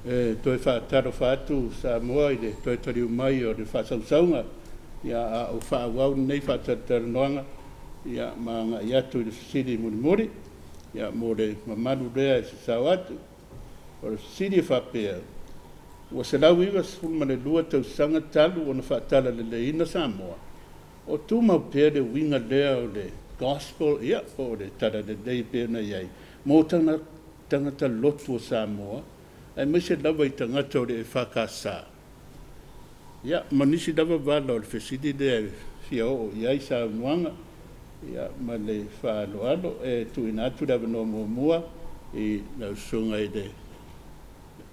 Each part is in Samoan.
E toe faatalofa atu Samoa i le toe taliu mai o le faasausauga, ia a o faaauau lenei faatalatalanoaga ia ma agai atu i le fesili mulimuli ia mo le mamalu lea e sasao atu. O le fesili e faapea, ua 192 tausaga talu ona faatalaleleiina Samoa, o tumau pea le uiga lea o le gospel ia po o le talalelei e pei ona i ai mo tagata lotu o Samoa aemaise lava i tagata o le EFKS? Ia, ma nisi lava vala o le fesili lea e fia oo i ai saunoaga ia ma le faaaloalo. E tuuina atu le avanoa muamua i lau Susuga i le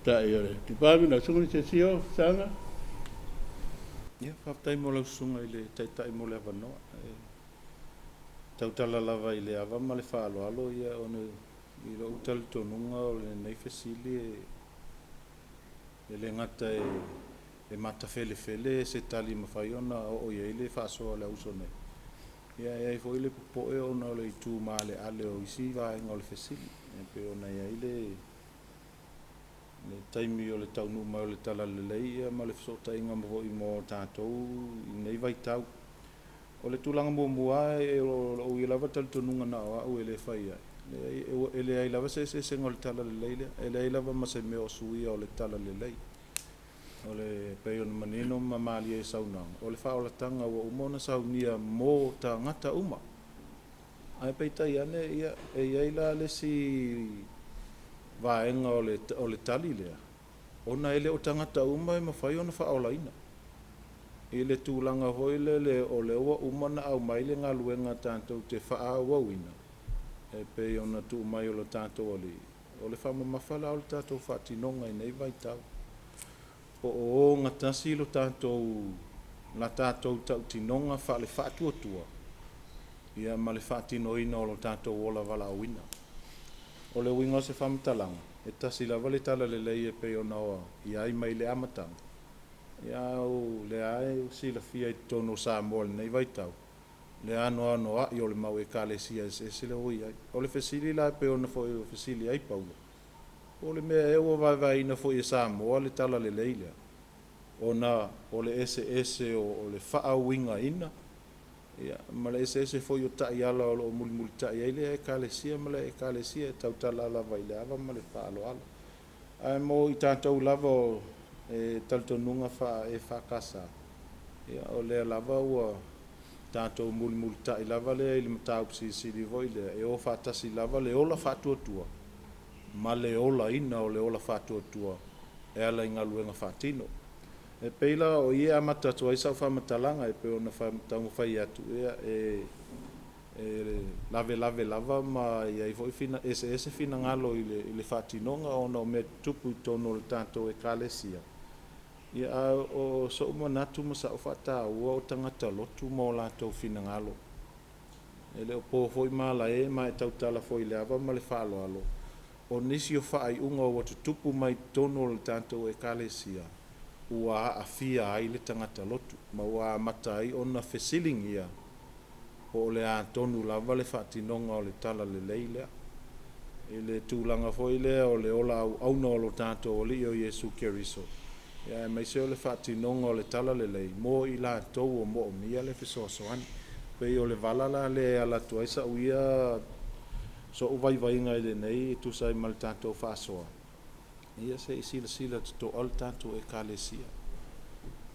Taitai o le Department, lau Susuga Sio Saga. Ia, faafetai mo lau Susuga i le Taitai mo le avanoa. E tautala lava i le ava ma le faaaloalo, ia ona i lou talitonuga o lenei fesili e le gata e matafelefele se tali e mafai ona oo i ai le faasoa a le auso nei, ia e i ai foi le popoe ona o le itu maaleale o isi vaega o le fesili, e pei ona i ai le taimi o le taunuu mai o le talalelei ia ma le fesootaiga foi mo tatou i lenei vaitau. O le tulaga muamua, o lou ia lava talitonuga na o au e le fai ai, e leai lava se eseesega o le talalelei lea, e leai lava ma se mea o suia o le talalelei. O le pei ona manino ma malie i saunoaga, o le faaolataga ua uma ona saunia mo tagata uma. Ae peitai ane, ia, e i ai la le isi vaega o le tali lea, ona e le o tagata uma e mafai ona faaolaina. I le tulaga foi lele o lea ua uma ona aumai le galuega tatou te faaauauina, e pei ona tuu mai e lo tatou Alii, o le faamamafa la o le tatou faatinoga i nei vaitau. Po o ogatasi lo tatou, la tatou tautinoga faale-faatuatua, ia ma le faatinoina o lo tatou ola valaauina. O le uiga o se faamatalaga, e tasi lava le talalelei e pei ona i ai mai le amataga, ia a o lea e silafia i totonu o Samoa i lenei vaitau, le anoanoai o le mau Ekalesia eseese lea ua i ai. O le fesili la e pei ona foi fesili ai Paulo, po o le mea ea ua vaevaeina foi e Samoa le talalelei lea, ona o le eseese o le faauigaina, ia, ma le eseese foi o taiala o lo o mulimulitai ai lea Ekalesia ma lea Ekalesia, e tautala lava i le ava ma le faaaloalo. Ae mo i tatou lava o e talitonuga faa-EFKS, ia o lea lava ua tatou mulimulitai lava lea i le mataupu silisili foi lea, e o faatasi lava le ola faatuatua ma le olaina o le ola faatuatua e ala i galuega faatino. E pei la o i e amata atu ai sau faamatalaga e pei ona taumafai atu, ia e lavelave lava ma i ai foi eseese finagalo i le faatinoga ona o mea tutupu i totonu o le tatou Ekalesia. Ia, a o so'u manatu ma sa'u faataua o tagata lotu ma o latou finagalo. E le o po foi malae ma e tautala foi i le ava ma le faaaloalo, o nisi o faaiuga ua tutupu mai totonu o le tatou Ekalesia ua aafia ai le tagata lotu ma ua amata ai ona fesiligia po o le a tonu lava le faatinoga o le talalelei lea. I le tulaga foi lea o le ola auauna o lo tatou Alii o Iesu Keriso, ia aemaise o le faatinoga o le talalelei mo i latou o moomia le fesoasoani. Pei o le vala la lea e ala atu ai sa'u ia so'u vaivaiga i lenei e tusa ai ma le tatou faasoa, ia se i silasila toto'a le tatou Ekalesia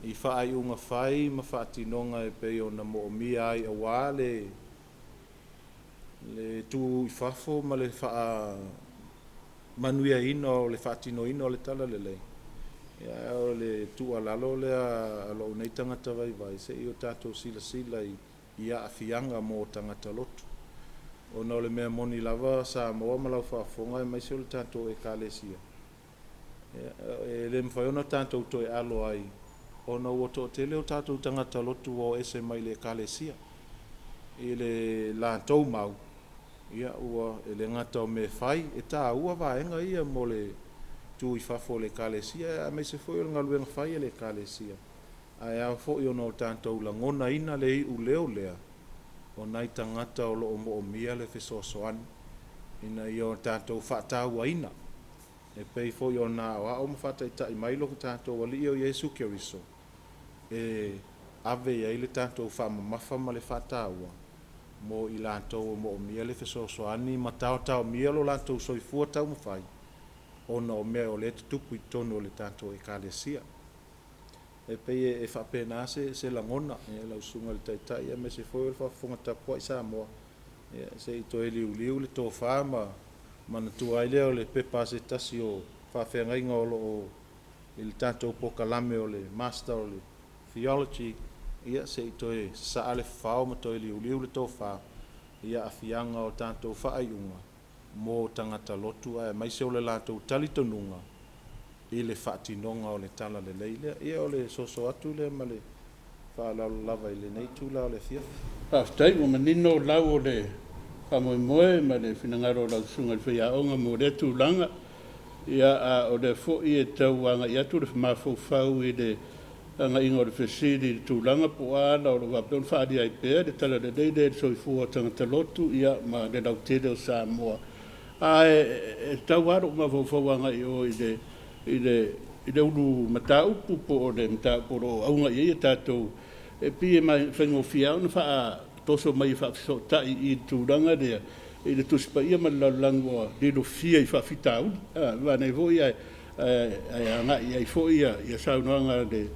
i faaiuga fai ma faatinoga e pei ona moomia ai aua le tu i fafo ma le faamanuiaina o le faatinoina o le talalelei. Ia, o le tuualalo lea a lou nei tagata vaivai, se i o tatou silasila i aafiaga mo tagata lotu. Ona o le mea moni lava Samoa ma lau faafofoga aemaise o le tatou Ekalesia, e le mafai ona tatou toe alo ai ona ua toatele o tatou tagata lotu ua o ese mai le Ekalesia. I le latou mau, ia ua e le gata o mea fai, e taua vaega ia mo le tu i fafo o le Ekalesia aemaise foi o le galuega fai a le Ekalesia. Ae ao foi ona o tatou lagonaina le iuleo lea o nai tagata o lo o moomia le fesoasoani ina ia o tatou faatauaina. E pei foi ona aoao ma faataitai mai lo tatou Alii o Iesu Keriso, e ave i ai le tatou faamamafa ma le faataua mo i latou o moomia le fesoasoani ma taotaomia lo latou soifua taumafai ona o mea o lea e tutupu i totonu o le tatou Ekalesia. E pei e faapena se lagona lau Susuga i le Taitai aemaise foi o le faafofoga tapuai Samoa, se i toe liuliu le tofa ma manatua ai lea o le pepa a se tasi o faafeagaiga o lo o i le tatou polokalame o le Master o le Theology, ia se i toe sasaa le fafao ma toe liuliu le tofa i aafiaga o tatou faaiuga mo tagata lotu aemaise o le latou talitonuga i le faatinoga o le talalelei lea. Ia o le soso atu lea ma le faaaloalo lava i lenei itula o le afiafi. Faafetai ua manino lau o le faamoemoe ma le finagalo o lau Susuga i le Faiaoga mo lea tulaga. Ia, a o lea foi e tau agai atu le mafaufau i le agaiga o le fesili i le tulaga po o a ala o lo o faapea ona faaalia ai pea le talalelei lea i le soifua o tagata lotu ma le lautele o Samoa. Ae tau lava lou mafaufau agai i o i le ulu mataupu po o le mataupu o lo o auga i ai a tatou, e pei e faigofie lava ona faatoso mai e faafesootai i le tulaga lea i le Tusi Paia ma le lalolagi ua lilofia i faafitauli. Manaia foi ae agai ai foi saunoaga a le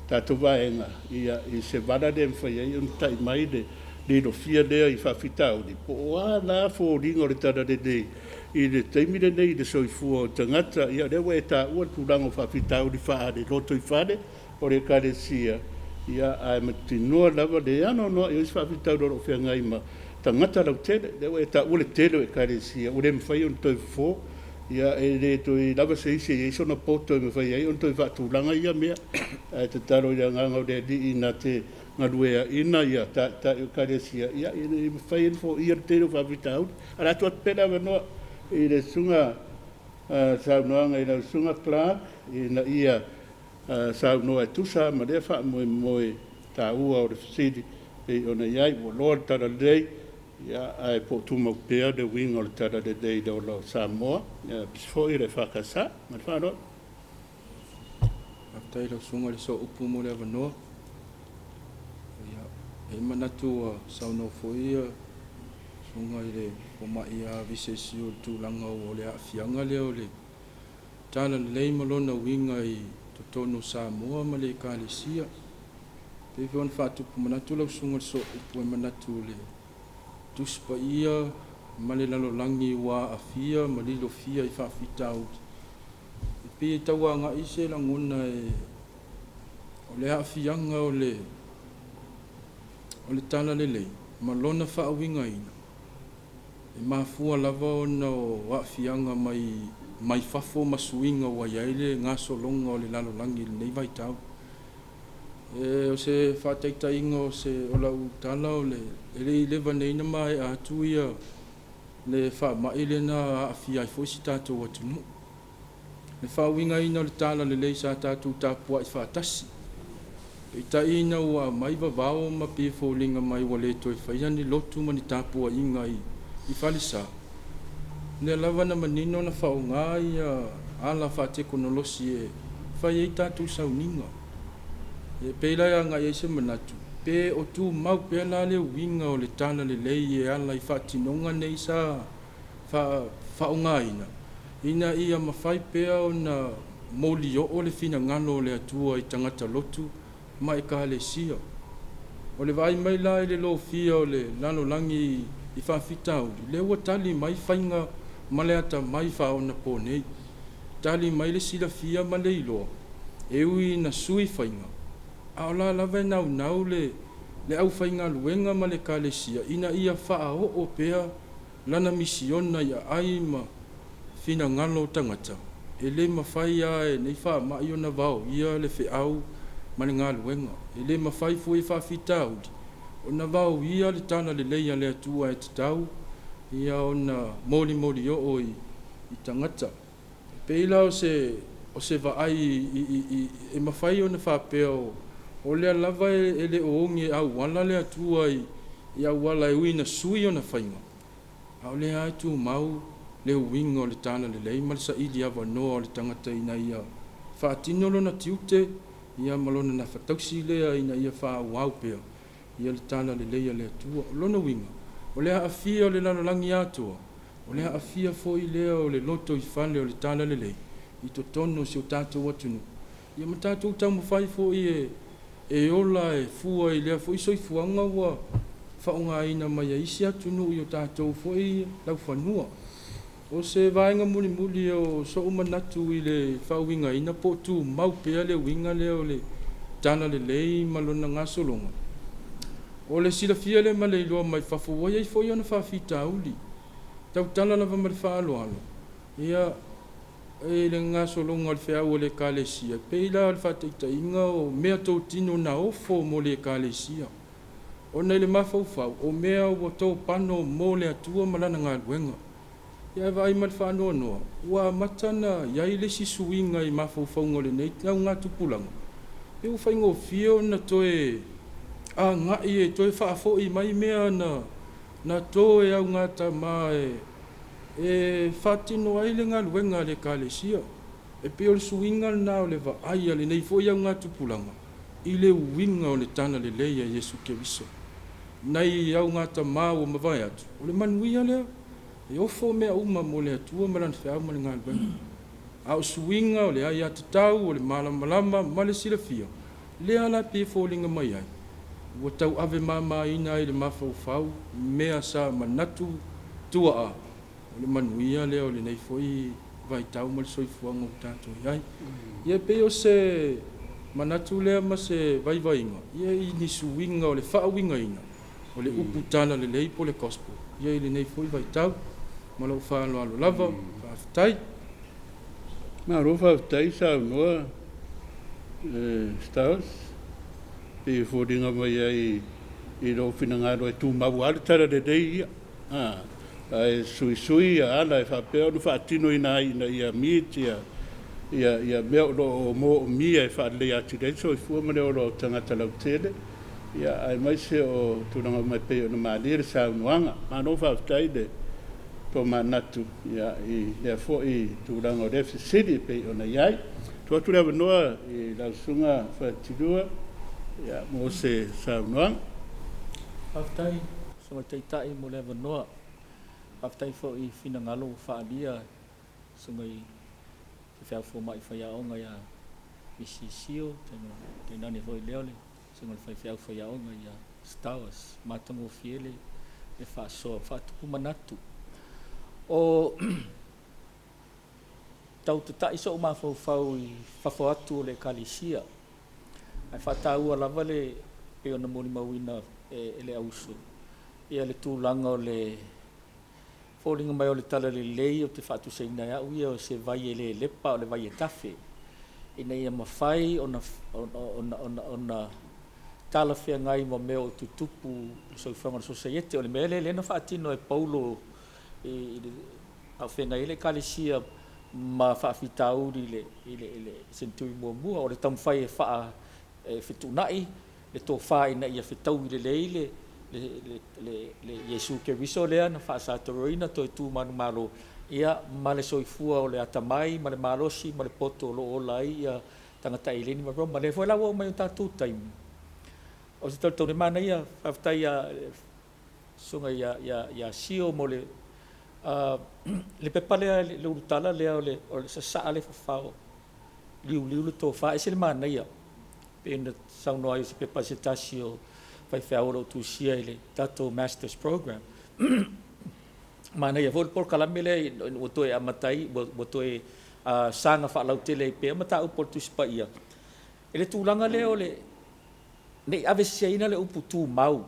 tatou vaega i se vala lea e mafai ai ona ta'i mai le lilofia lea i faafitauli, po o a la foliga o le talalelei i le taimi lenei i le soifua o tagata. Ia o lea ua e taua le tulaga o faafitauli faale-lotoifale o le Ekalesia, ae mautinoa lava le anoanoai o isi faafitauli o lo o feagai ma tagata lautele. Lea ua e taua le tele o Ekalesia ua le mafai ona toe fofo, e le toe lava se isi e i ai sona poto e mafai ai ona toe faatulaga ia mea. Ae tatalo i le agaga o le Alii na te galueaiina Taitai o Ekalesia ina ia mafai ona foia le tele o faafitauli. Ae o le a tuu atu pea le avanoa i le Susuga saunoaga i lau Susuga Clark ina ia saunoa e tusa ma lea faamoemoe taua o le fesili pei ona i ai, ua loa le talalelei, ae po o tumau pea le uiga o le talalelei i le ola o Samoa, aemaise foi o le EFKS. Ma le faaaloalo. Faafetai i lau Susuga i le Sooupu mo le avanoa. Ia, e i ai le manatu ua saunoa foi le Susuga i le Fomai ia Visesio i le tulaga o le aafiaga lea o le talalelei ma lona uiga i totonu o Samoa ma le Ekalesia. Pei foi ona faatupu manatu lau Susuga i le Sooupu e manatu i le Tusi Paia ma le lalolagi ua aafia ma lilofia i faafitauli. E pei e tau agai se lagona o le aafiaga o le talalelei ma lona faauigaina e mafua lava ona o aafiaga mai fafo ma suiga ua i ai le gasologa o le lalolagi i lenei vaitau. O se faataitaiga o lau tala o le e le i leva nei na maea atu ia le faamai lea na aafia ai foi si tatou atunuu. Le faauigaina o le talalelei sa tatou tapuai faatasi. Peitai ina ua aumai vavao ma pei e foliga mai ua le toe faia ni lotu ma ni tapuaiga i falesa, lea lava na manino na faaaoga ia ala faatekonolosi e fai ai tatou sauniga. E pei la e agai ai se manatu, pe o tumau pea la le uiga o le talalelei e ala i faatinoga nei sa faaaogaina, ina ia mafai pea ona molioo le finagalo o le Atua i tagata lotu ma Ekalesia. O le vaai mai la i le lofia o le lalolagi i faafitauli, lea ua tali mai faiga ma le atamai faaonaponei, tali mai le silafia ma le iloa, e ui ina sui faiga, a o la lava e naunau le aufaigaluega ma le Ekalesia ina ia faaoo pea lana misiona i aai ma finagalo o tagata. E le mafai lava e nei faamai ona vaoia le feau ma le galuega. E le mafai foi e faafitauli ona vaoia le talalelei a le Atua e tatau ia ona molimolioo i tagata. E pei la o se vaai e mafai ona faapea o lea lava e le o oge auala le Atua i auala e ui ina sui ona faiga, a o lea lava e tumau le uiga o le talalelei ma le saili avanoa o le tagata ina ia faatino lona tiute ia ma lona nafatausi lea ina ia faaauau pea ia le talalelei a le Atua. O lona uiga, o le aafia o le lalolagi atoa, o le aafia foi lea o le lotoifale o le talalelei i totonu o si o tatou atunuu, ia ma tatou taumafai foi e ola e fua i lea foi soifuaga ua faaaogaina mai e isi atunuu i o tatou foi laufanua. O se vaega mulimuli o so'u manatu i le faauigaina po o tumau pea le uiga lea o le talalelei ma lona gasologa. O le silafia lea ma le iloa mai fafo ua i ai foi ona faafitauli, tautala lava ma le faaaloalo ia i le gasologa o le feau a le Ekalesia, e pei la o le faataitaiga o meatotino na ofo mo le Ekalesia, ona i le mafaufau o mea ua topano mo le Atua ma Lana galuega. Ia ae vaai ma le faanoanoa, ua amata ona i ai le isi suiga i mafaufauga o lenei augatupulaga, pei ua faigofie ona toe agai e toe faafoi mai mea na to e augatama e faatino ai le galuega a le Ekalesia. E pei o le suiga lena o le vaai a lenei foi augatupulaga i le uiga o le talalelei a Iesu Keriso. Nai augatama ua mavae atu, o le manuia lea, e ofo mea uma mo le Atua ma Lana feau ma le galuega. A o suiga o le aiatatau, o le malamalama ma le silafia, lea la e pei e foliga mai ai, ua tauave mamaina ai i le mafaufau mea sa manatu tuaa, o le manuia lea o lenei foi vaitau ma le soifuaga ua tatou i ai. Ia e pei o se manatu lea ma se vaivaiga ia i ni suiga o le faauigaina o le upu talalelei po o le gospel ia i lenei foi vaitau. Ma lou faaaloalo lava, faafetai. Malo faafetai saunoa Stowers, pei e foliga mai ai i lou finagalo e tumau lava le talalelei ia, ae suisui ala e faapea ona faatinoina ai ina ia meet ia mea o lo o moomia e faaleleia atili ai le soifua ma le ola o tagata lautele, ia aemaise o tulaga uma e pei ona malie le saunoaga. Malo faafetai le tomanatu i lea foi tulaga o lea fesili e pei ona i ai. Tuu atu le avanoa i lau Susuga Fatilua mo se saunoaga. Faafetai, Susuga i le Taitai mo le avanoa. Faafetai foi i finagalo ua faaalia, Susuga i faifeau fomai faiaoga ia Misi Sio, tainane foi lea o le Susuga i le faifeau faiaoga ia Stowers. Matagofie le faasoa faatupu manatu. O tau tata'i so'u mafaufau i fafo atu o le Ekalesia, ae faataua lava le pei ona molimauina e le auuso ia le tulaga o le foliga mai o le talalelei ou te faatusaina e a'u ia o se vai e le lepa o le vai e tafe ina ia mafai ona talafeagai ma mea o tutupu i le soifuaga o le sosaiete. O le mea lea lea na faatino e Paulo i le a o feagai ai le Ekalesia ma faafitauli i le seneturi muamua, o le taumafai e faa e fetuunai le tofa ina ia fetaui lelei le Iesu Keriso lea na faasatoroina toe tu manumalo ia ma le soifua o le atamai ma le malosi ma le poto o lo o ola ai ia tagata Eleni ma Roma. Lea foi la ua oo mai o tatou taimi o se tauletau manaia. Faafetai ia susuga ia Sio mo le pepa lea, le ulutala lea o le sasaa le fafao, liuliu le tofa, ese le manaia. Pe na saunoa ai o se pepa se tasi o faifeau o lo o tusia i le tatou Masters Program. Manaia foi le polokalame lea ua toe amata ai, ua toe saga faalautele ai pea mataupu o le Tusi Paia i le tulaga lea o le ne i aveseseina le upu tumau,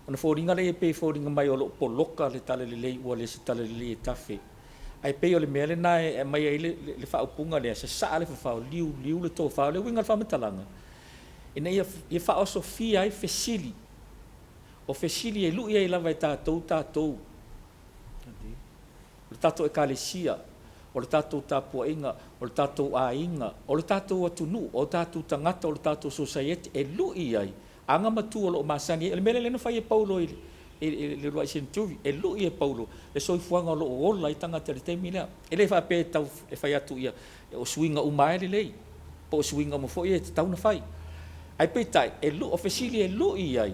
ona foliga lea e pei e foliga mai o lo o poloka le talalelei, ua le se talalelei e tafe. Ae pei o le mea lena e aumai ai le faaupuga lea, sasaa le fafao, liuliu le tofa. O le uiga o le faamatalaga, ina ia faaosofia ai fesili, o fesili e lui ai lava e tatou o le tatou Ekalesia, o le tatou tapuaiga, o le tatou aiga, o le tatou atunuu, o tatou tagata, o le tatou sosaiete e lui ai aga matua o lo o masani ai. O le mea lea na fai e Paulo i i le uluai seneturi, e lu'i e Paulo le soifuaga o lo o ola ai tagata i le taimi lea. E le faapea e tau e fai atu ia o suiga uma lava e lelei, po o suiga uma foi e tatau ona fai. Ae peitai, e lu, o fesili e lu'i ai,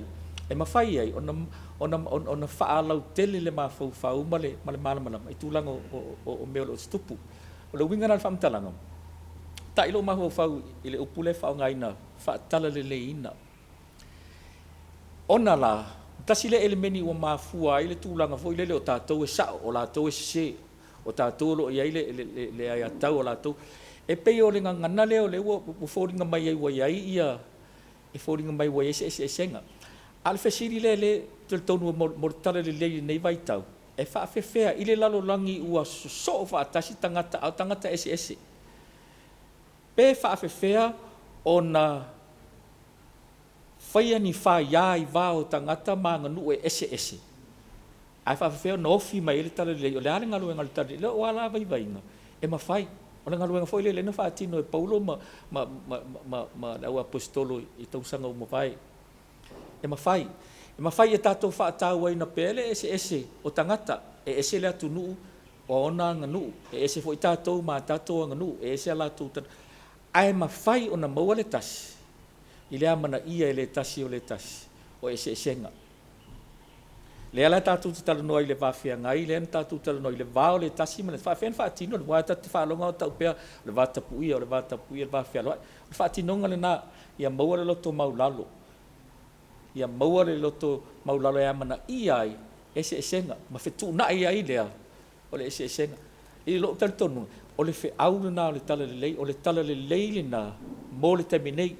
e mafai ai ona, ona, ona faalautele le mafaufau ma le, ma le malamalama i tulaga o, o, o mea o lo o tutupu. O le uiga la o le faamatalaga, ta'i lou mafaufau i le upu lea e faaaogaina, faatalaleleiina. Ona la, tasi lea elemeni ua mafua ai le tulaga foi lele o tatou e sa'o, o latou e sesē, o tatou o lo o i ai le, le, le, le aiatatau o latou. E pei o le gagana lea o lea ua, ua foliga mai ai ua i ai ia, e foliga mai ua i ai se eseesega. A o le fesili lea lea talitonu mo, mo le talalelei i lenei vaitau, e faafefea i le lalolagi ua sosoo faatasi tagata a o tagata eseese, pe faafefea ona faia ni faiā i va o tagata ma aganuu e eseese, ae faafefea ona ofi mai ai le talalelei? O le a le galuega a le talalelei? O lou lava vaivaiga, e mafai. O le galuega foi lea lea na faatino e Paulo ma, ma, ma, ma, ma le auaposeitolo i tausaga ua mavae. E mafai. E mafai e tatou faatauaina pea le eseese o tagata. E ese le atunuu o ona aganuu, e ese foi tatou ma a tatou aganuu, e ese a latou ae mafai ona maua le tasi i le amanaia e le tasi o le tasi o eseesega. Lea la tatou te talanoa i le va feagai, lea na tatou talanoa i le va o le tasi ma le faafefea ona faatino le aua tatou te faalogo lava o tau pea o le va tapuia, o le va tapuia, le va fealoai. O le faatinoga lena, ia maua le loto maulalo, ia maua le loto maulalo e amanaia ai eseesega ma fetuunai ai lea o le eseesega. I lou talitonuga, o le feau lena o le talalelei, o le talalelei lena mo le taimi nei.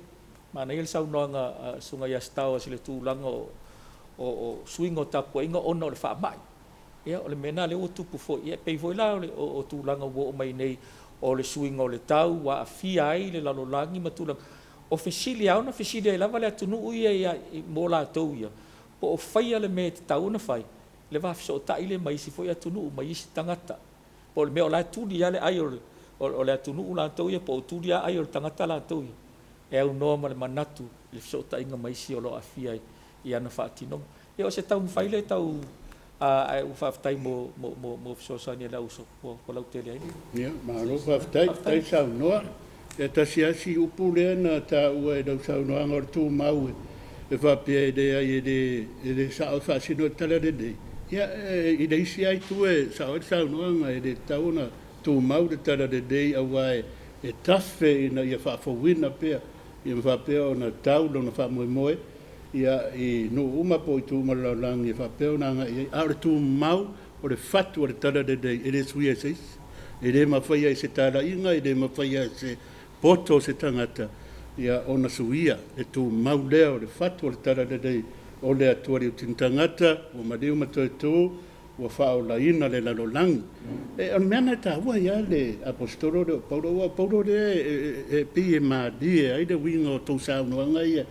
Manaia le saunoaga a Susuga ia Stowers i le tulaga o, o, o suiga o tapuaiga ona o le faamai. Ia, o le mea lena lea ua tupu foi. Ia, e pei foi la o, le, o, o tulaga ua oo mai nei o le suiga o le tau ua aafia ai le lalolagi ma tulaga. O fesili lava ona fesili ai lava le atunuu ia, ia mo latou ia, po o faia le mea e tatau ona fai, le va fesootai lea ma isi foi atunuu, ma isi tagata. Po o le mea o la e tuli lava le ai o le, o, o le atunuu latou ia, po o tuli lava ai o le tagata latou ia, e aunoa ma le manatu i le fesootaiga ma isi o lo o aafia i ana faatinoga. Ia o se taumafai lea tau ae ua faafetai mo, mo, mo, mo fesoasoani a le auso ua, ua lautele ai. Ia, malo faafetai, faafetai saunoa. Ia tasi lava si upu lea na taua i lau saunoaga o le tumau e faapea e leai e le, e le sao e faasino i le talalelei. Ia, i le isi lava itu e sao ai le saunoaga, e le tatau ona tumau le talalelei aua e tafe ina ia faafouina pea, ia ma faapea ona tau lona faamoemoe ia i nuu uma po o itu uma o le lalolagi e faapea ona agai i ai. A o le tumau o le fatu o le talalelei e le suia e se isi. E le mafaia e se talaiga, e le mafaia e se poto o se tagata ia ona suia le tumau lea o le fatu o le talalelei o le Atua liutini tagata ua maliu ma toe tu ua faaolaina le lalolagi. E, o le mea lena e taua ai lava le aposetolo lea o Paulo, aua o Paulo lea e pei e malie ai le uiga o tou saunoaga ia,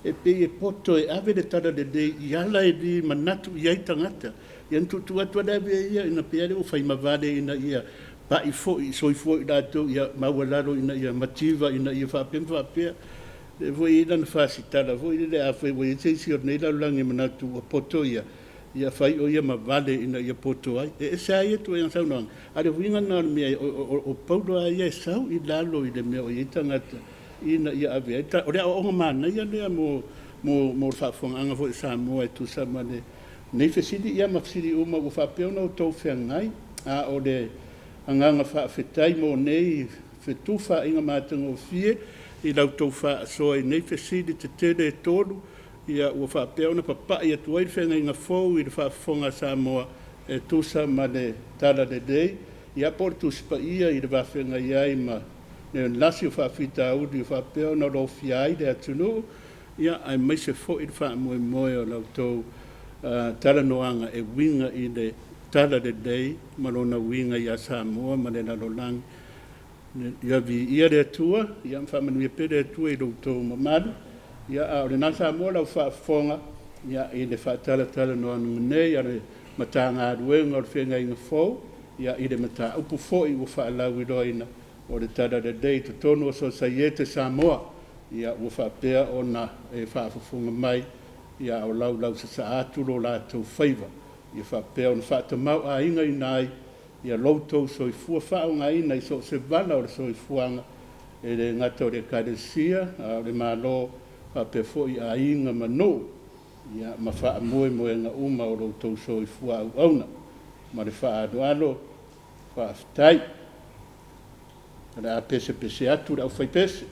e pei e poto e ave le talalelei i ala e le manatu i ai tagata. Ia na tuutuu atu lava le ave e ia ina pei lava lea ua fai ma vale ina ia pa'i foi i soifua o i latou ia maualalo ina ia mativa ina ia faapea ma faapea. Lea foi e i ai lana fasitala foi lele, afai ua i ai se isi o lenei lalolagi e manatu ua poto ia, ia fai o ia ma vale ina ia poto ai. E ese lava ia ituaiga saunoaga, a o le uiga lena o le mea, o Paulo lava ia e sau i lalo i le mea o i ai tagata ina ia ave ai. O le aoaoga manaia lea mo le faafofogaaga foi a Samoa e tusa ma lenei fesili, ia ma fesili uma ua faapea ona outou feagai. A o le agaga faafetai mo nei fetufaaiga matagofie i la outou faasoa i nei fesili tetele e tolu, ia ua faapea ona papai atu ai le feagaiga fou i le faafofoga a Samoa e tusa ma le talalelei, ia po o le Tusi Paia i le va feagai ai ma le lasi o faafitauli ua faapea ona lofia ai le atunuu, ia aemaise foi le faamoemoe o la outou talanoaga e uiga i le talalelei ma lona uiga ia Samoa ma le lalolagi. Ia viia le Atua, ia ma faamanuia pea le Atua i lo outou mamalu. Ia, a o lena Samoa lau faafofoga ia, i le faatalatalanoaga nei a le Matagaluega o le Feagaiga Fou, ia, i le mataupu foi ua faalauiloaina o le talalelei i totonu o Sosaiete Samoa, ia, ua faapea ona e faafofoga mai. ia a o laulausasaa atu lo latou faiva, ia faapea ona faatamaoaigaina ai ia lo outou soifua faaaogaina i so o se vala o le soifuaga, e le gata o le Ekalesia, a o le Malo, faapea foi aiga ma nuu, ia ma faamoemoega uma o lo outou soifua auauna. Ma le faaaloalo, faafetai. O le a pesepese atu le aufaipese.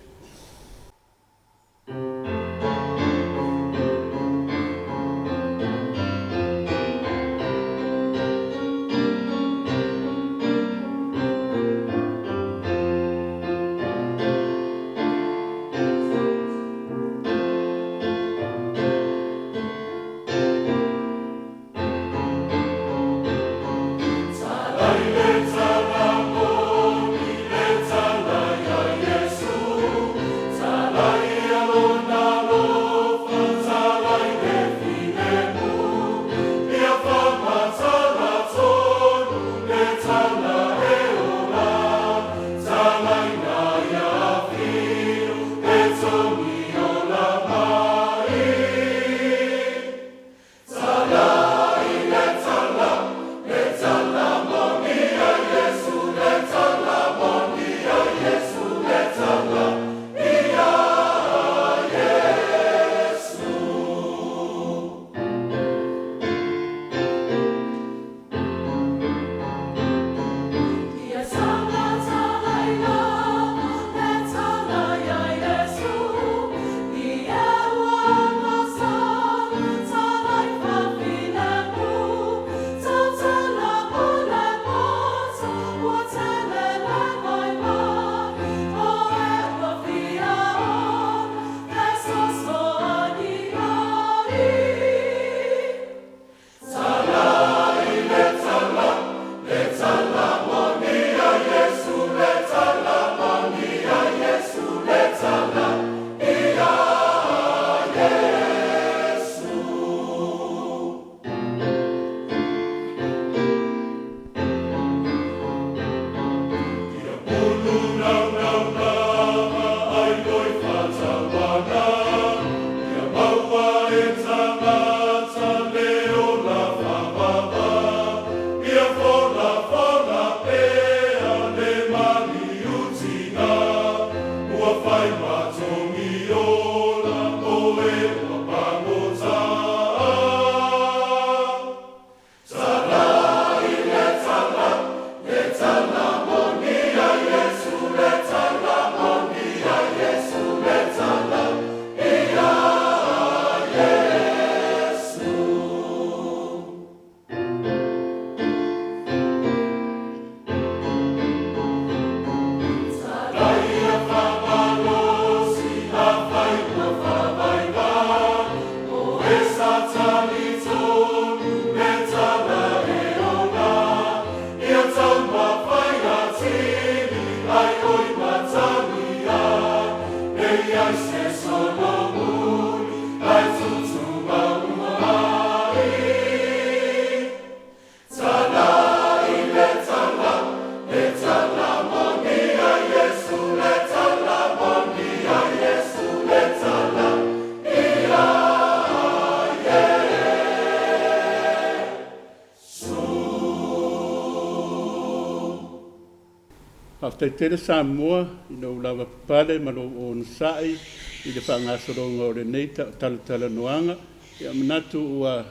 Faafetai tele Samoa i lou lavapapale ma lou onosai i le faagasologa o lenei talatalanoaga. Ia manatu ua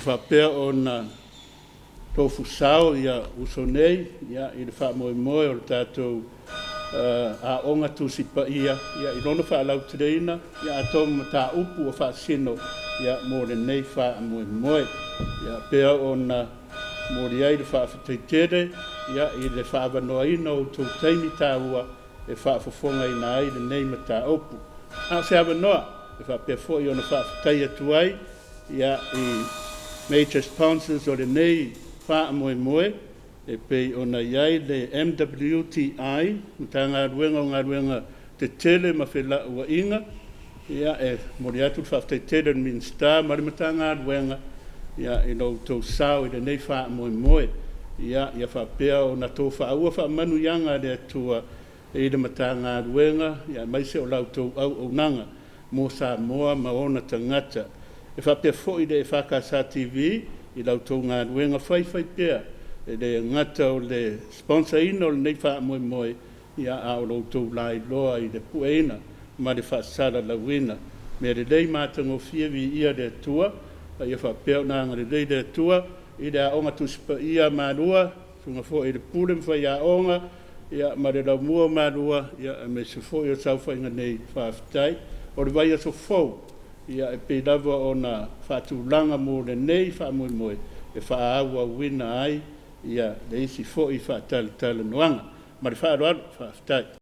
faapea ona tofusao uso nei i le faamoemoe o le tatou Aoga Tusi Paia i lona faalauteleina, atonu o mataupu ua faasino mo lenei faamoemoe. Ia pea ona momoli ai le faafetai tele i le faaavanoaina o outou taimi taua e faafofogaina ai lenei mataupu. A o se avanoa e faapea foi ona faafetai atu ai i major sponsors o lenei faamoemoe e pei ona i ai le MWTI, Matagaluega o Galuega Tetele ma Felauaiga. E momoli atu le faafetai tele i le Minisita ma le Matagaluega i lo outou sao i lenei faamoemoe. Ia faapea ona tofaaua faamanuiaga a le Atua i le Matagaluega aemaise o la outou auaunaga. mo Samoa ma ona tagata. E faapea foi le EFKS TV i la outou galuega faifaipea, e le gata o le sponsor ina o lenei faamoemoe, ia a o lo outou lailoa i le pueina ma le faasalalauina. Mea lelei ma matagofie, viia le Atua, a ia faapea ona agalelei le Atua i le Aoga Tusi Paia a Malua, susuga foi i le Pule ma faiaoga, ia ma le laumua o Malua, aemaise foi o le saofaiga nei. Faafetai. O le vaiaso fou, ia e pei lava ona faatulaga mo lenei faamoemoe e faaauauina ai le isi foi faatalatalanoaga. Ma le faaaloalo, faafetai.